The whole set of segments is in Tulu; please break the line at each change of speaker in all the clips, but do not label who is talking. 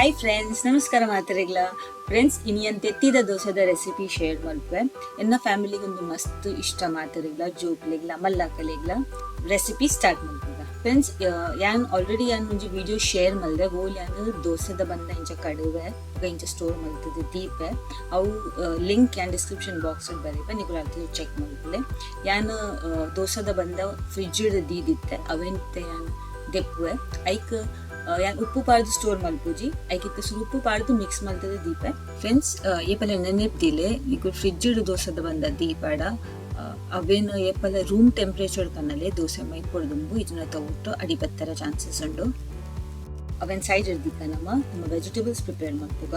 ಹಾಯ್ ಫ್ರೆಂಡ್ಸ್, ನಮಸ್ಕಾರ ಮಾತೆರೆಗ್ಲ. ಫ್ರೆಂಡ್ಸ್, ಇನಿಯನ್ ತೆತ್ತಿದ ದೋಸೆದ ರೆಸಿಪಿ ಶೇರ್ ಮಲ್ಪೆ. ಎನ್ನ ಫ್ಯಾಮಿಲಿಗೆ ಒಂದು ಮಸ್ತ್ ಇಷ್ಟ ಮಾತೆರೆಗ್ಲ, ಜೋಕ್ಲೆಗ್ಲ, ಮಲ್ಲಕಲೆಗ್ಲ. ರೆಸಿಪಿ ಸ್ಟಾರ್ಟ್ ಮಲ್ಪುಗ. ಫ್ರೆಂಡ್ಸ್, ಯಾನ್ ಆಲ್ರೆಡಿ ಯಾನ್ ಒಂಜಿ ವಿಡಿಯೋ ಶೇರ್ ಮಲ್ದೆ. ಓಲ್ ಯಾನ್ ದೋಸೆದ ಬಂದ ಇಂಚ ಕಡುವೆ ಬೊಕ ಇಂಚ ಸ್ಟೋರ್ ಮಲ್ತದ ದೀಪೆ. ಅವು ಲಿಂಕ್ ಯಾನ್ ಡಿಸ್ಕ್ರಿಪ್ಷನ್ ಬಾಕ್ಸ್ ಬರೆಪೆ, ನಿಕುಲು ಅಲ್ತ ಚೆಕ್ ಮಲ್ಪುಲೆ. ಯಾನ್ ದೋಸೆದ ಬಂದ ಫ್ರಿಜ್ ದೀದಿತ್ತೆ, ಅವೆಂತೆ ಯಾನ್ ದೆಪ್ಪುವೆ. ಐಕ್ ಯಾನ್ ಉಪ್ಪು ಪಾಡ್ದು ಸ್ಟೋರ್ ಮಲ್ಪುಜಿ. ಐಕ್ ಇತ್ತೆ ಸುರು ಉಪ್ಪು ಪಾಡ್ದು ಮಿಕ್ಸ್ ಮಲ್ತದ ದೀಪೆ. ಫ್ರೆಂಡ್ಸ್, ಏಪಲ ನೆನೆಪ್ ದೀಲೆ, ನಿಕುಲು ಫ್ರಿಜ್ ದೋಸೆದ ಬಂದ ದೀಪಾಡ ಅವೇನು ಏಪಲ ರೂಮ್ ಟೆಂಪ್ರೇಚರ್ ಕನ್ನಲೆ. ದೋಸೆ ಮೈಪೊಡ್ದುಂಬು ಇದನ್ನ ತಗೊಟ್ಟು ಅಡಿ ಬತ್ತರ ಚಾನ್ಸಸ್ ಉಂಡು. ಅವೆನ್ ಸೈಡ್ ಇರ್ದಿಕ್ಕ ನಮ್ಮ ನಮ್ಮ ವೆಜಿಟೇಬಲ್ಸ್ ಪ್ರಿಪೇರ್ ಮಲ್ಪುಗ.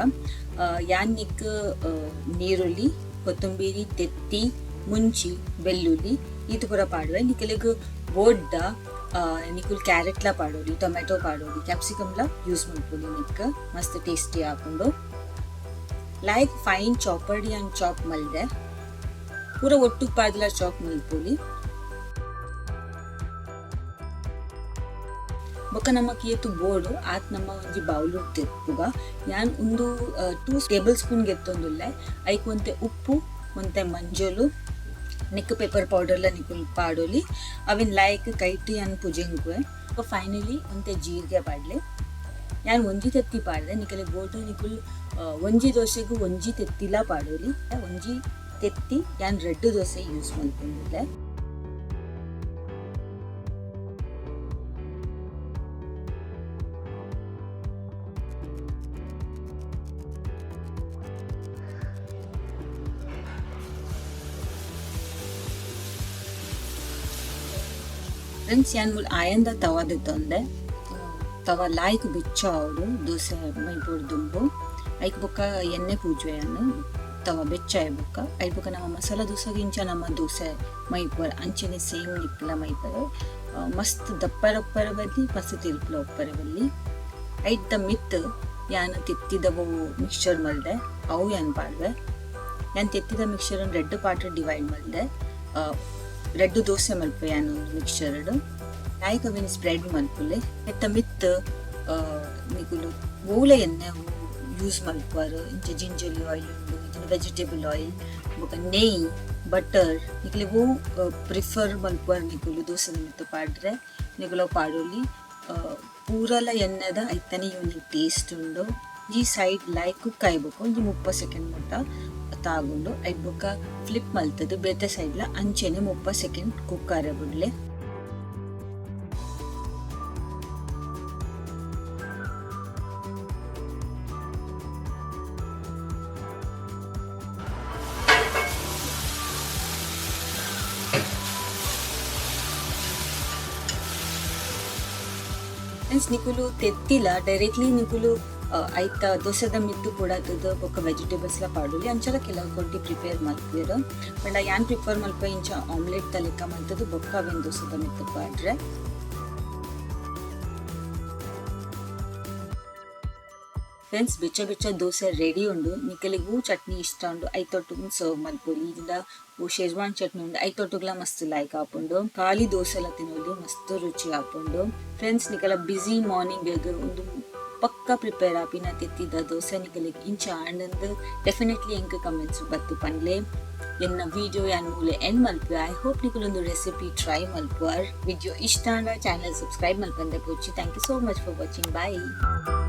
ಯಾನ್ ನಿಕ್ ನೀರುಳ್ಳಿ, ಕೊತ್ತಂಬರಿ, ತೆತ್ತಿ, ಮುಂಚಿ, ಬೆಳ್ಳುಳ್ಳಿ ಈತ್ ಪೂರ ಪಾಡುವೆ. ನಿಕಲೆಗ್ ಬೋಡ್ಡ ನಿಕುಲ್ ಕ್ಯಾರೆಟ್ಲ ಪಾಡೋಲಿ, ಟೊಮೆಟೊ ಪಾಡೋಲಿ, ಕ್ಯಾಪ್ಸಿಕಮ್ಲ ಯೂಸ್ ಮಲ್ಪೊಲಿ. ನಿಕ್ ಮಸ್ತ್ ಟೇಸ್ಟಿ ಆಪುಂಡು. ಲೈಕ್ ಫೈನ್ ಚಾಪರ್ಡ್ ಯಾನ್ ಚಾಪ್ ಮಲ್ದೆ. ಪೂರ ಒಟ್ಟು ಪಾಡ್ಲ ಚಾಪ್ ಮಲ್ಪೊಲಿ. ಬೊಕ್ಕ ನಮಕ್ ಏತು ಬೋಡು ಆತ್ ನಮ್ಮ ಒಂಜಿ ಬೌಲ್ ದೆಪ್ಪುಗ. ಯಾನ್ ಉಂದು 2 ಟೇಬಲ್ ಸ್ಪೂನ್ ಗೆತ್ತೊಂದುಲ್ಲೆ. ಐಕ್ ಒಂತೆ ಉಪ್ಪು, ಒಂತೆ ಮಂಜೊಲು, ನಿಕ್ ಪೆಪ್ಪರ್ ಪೌಡರ್ಲ ನಿಕುಲ್ ಪಾಡೊಲಿ. ಅವೆನ್ ಲಾಯ್ಕ್ ಕೈಟ್ ಯಾನ್ ಪುಜೆಂಕುವೆ. ಫೈನಲಿ ಒಂತೆ ಜೀರಿಗೆ ಪಾಡ್ಲೆ. ಯಾನ್ ಒಂಜಿ ತೆತ್ತಿ ಪಾಡ್ದೆ. ನಿಕಲೆ ಬೋಡು ನಿಕುಲ್ ಒಂಜಿ ದೋಸೆಗ್ ಒಂಜಿ ತೆತ್ತಿಲ ಪಾಡೊಲಿ. ಒಂಜಿ ತೆತ್ತಿ ಯಾನ್ ರಡ್ಡ್ ದೋಸೆ ಯೂಸ್ ಮಲ್ಪೊಂದುಲ್ಲೆ. ಫ್ರೆಂಡ್ಸ್, ಯಾನ್ ಮೂಲು ಆಯಂದ ತವಾ ದೆತ್ತೊಂದೆ. ತವಾ ಲಾಯ್ಕ್ ಬೆಚ್ಚ ಆವೊಡು ದೋಸೆ ಮೈಪೊಡು ದುಂಬು. ಐಕ್ ಬೊಕ್ಕ ಎಣ್ಣೆ ಪೂಜುವೆ ಯಾನ್. ತವಾ ಬೆಚ್ಚ ಆಯಿ ಬೊಕ್ಕ ಐಕ್ ಬೊಕ್ಕ ನಮ್ಮ ಮಸಾಲ ದೋಸೆಗ್ ಇಂಚ ನಮ್ಮ ದೋಸೆ ಮೈಪುವರ್ ಅಂಚನೆ ಸೇಮ್ ನಿಕ್ಲ ಮೈಪರೆ. ಮಸ್ತ್ ದಪ್ಪರ ಉಪ್ಪರೆ ಬಲ್ಲಿ, ಮಸ್ತ್ ತೆಲ್ಪುಲ ಉಪ್ಪರೆ ಬಲ್ಲಿ. ಐತ ಮಿತ್ತ್ ಯಾನ್ ತೆತ್ತಿದ ಮಿಕ್ಸ್ಚರ್ ಮಲ್ದೆ, ಅವು ಯಾನ್ ಪಾಡ್ವೆ. ಯಾನ್ ತೆತ್ತಿದ ಮಿಕ್ಸ್ಚರ್ ರಡ್ಡ್ ಪಾರ್ಟ್ ಡಿವೈಡ್ ಮಲ್ದೆ. ರಡ್ಡ್ ದೋಸೆ ಮಲ್ಪೆ ಯಾನ್ ಮಿಕ್ಸ್ಚರ್ ಲಾಯ್ಕ್ ಅವೆನ್ ಸ್ಪ್ರೆಡ್ ಮಲ್ಪುಲೆ. ಐತ ಮಿತ್ತ್ ನಿಕುಲು ಓಲ ಎಣ್ಣೆ ಯೂಸ್ ಮಲ್ಪುವರ್, ಇಂಚ ಜಿಂಜಲಿ ಆಯಿಲ್ ಉಂಡು, ಇತ್ತ್ಂಡ ವೆಜಿಟೇಬಲ್ ಆಯಿಲ್, ಬೊಕ ನೆಯ್, ಬಟರ್, ನಿಕುಲು ಒವು ಪ್ರಿಫರ್ ಮಲ್ಪುವರ್ ನಿಕುಲು ದೋಸೆದ ಮಿತ್ತ್ ಪಾಡ್ರೆ ನಿಕುಲು ಅವು ಪಾಡೊಲಿ. ಪೂರಲ ಎಣ್ಣೆದ ಐತನೆ ಯೂನಿಕ್ ಟೇಸ್ಟ್ ಉಂಡು. ಈ ಸೈಡ್ ಲಾಯ್ಕ್ ಕುಕ್ ಆಯಿ ಬೊಕ ಒಂಜಿ 30 ಸೆಕೆಂಡ್ ಮುಟ್ಟ ತಾಗುಂಡು. ಐಟ್ ಬೊಕ ಫ್ಲಿಪ್ ಮಲ್ತುದು ಬೇತೆ ಸೈಡ್ ಲ ಅಂಚನೆ 30 ಸೆಕೆಂಡ್ ಕುಕ್ ಆರೆ ಬುಡ್ಲೆ. ಮೀನ್ಸ್ ನಿಕುಲು ತೆತ್ತಿಲ ಡೈರೆಕ್ಟ್ಲಿ ನಿಕುಲು ಐತ ದೋಸೆದ ಮಿತ್ತ್ ಪುಡತ್ದ್ ಬೊಕ್ಕ ವೆಜಿಟೇಬಲ್ಸ್ ಲ ಪಾಡೊಲಿ. ಅಂಚಲ ಕೆಲವು ಕೊರ್ತಿ ಪ್ರಿಪೇರ್ ಮಲ್ಪುವೆರ್. ಪಂಡ ಯಾನ್ ಪ್ರಿಫರ್ ಮಲ್ಪುವೆ ಇಂಚ ಆಮ್ಲೆಟ್ ದ ಲೆಕ್ಕ ಮಲ್ತ್ದ್ ಬೊಕ್ಕ ಅವೆನ್ ದೋಸೆದ ಮಿತ್ತ್ ಪಾಡ್ರೆ. ಫ್ರೆಂಡ್ಸ್, ಬೆಚ್ಚ ಬೆಚ್ಚ ದೋಸೆ ರೆಡಿ ಉಂಡು. ನಿಕಲೆಗ್ ಒವು ಚಟ್ನಿ ಇಷ್ಟ ಉಂಡು ಐತೊಟ್ಟುಗು ಸರ್ವ್ ಮಲ್ಪೊಲಿ. ಇಜಿಂಡ ಒವು ಶೆಜ್ವಾನ್ ಚಟ್ನಿ ಉಂಡು ಐತೊಟ್ಟುಗುಲ ಮಸ್ತ್ ಲಾಯ್ಕ್ ಆಪುಂಡು. ಖಾಲಿ ದೋಸೆಲ ತಿನೊಲಿ, ಮಸ್ತ್ ರುಚಿ ಆಪುಂಡು. ಫ್ರೆಂಡ್ಸ್, ನಿಕಲ ಬ್ಯುಸಿ ಮಾರ್ನಿಂಗ್ ಗ್ ಉಂದು ಪಕ್ಕ ಪ್ರಿಪೇರ್ ಆಪಿನ ತೆತ್ತಿದ ದೋಸೆ ನಿಕಲೆಗ್ ಇಂಚ ಆಂಡಂದ್ ಡೆಫಿನೆಟ್ಲಿ ಎಂಕ್ ಕಮೆಂಟ್ಸ್ ಬತ್ತ್ ಪನ್ಲೆ. ಎನ್ನ ವಿಡಿಯೋ ಯಾನ್ ಮೂಲೆ ಎಂಡ್ ಮಲ್ಪುವೆ. I hope ನಿಕುಲು ಉಂದು ರೆಸಿಪಿ ಟ್ರೈ ಮಲ್ಪುವರ್. ವಿಡಿಯೋ ಇಷ್ಟ ಆಂಡ ಚಾನೆಲ್ ಸಬ್ಸ್ಕ್ರೈಬ್ ಮಲ್ಪಂದೆ ಪೋಚಿ. Thank you so much for watching. Bye.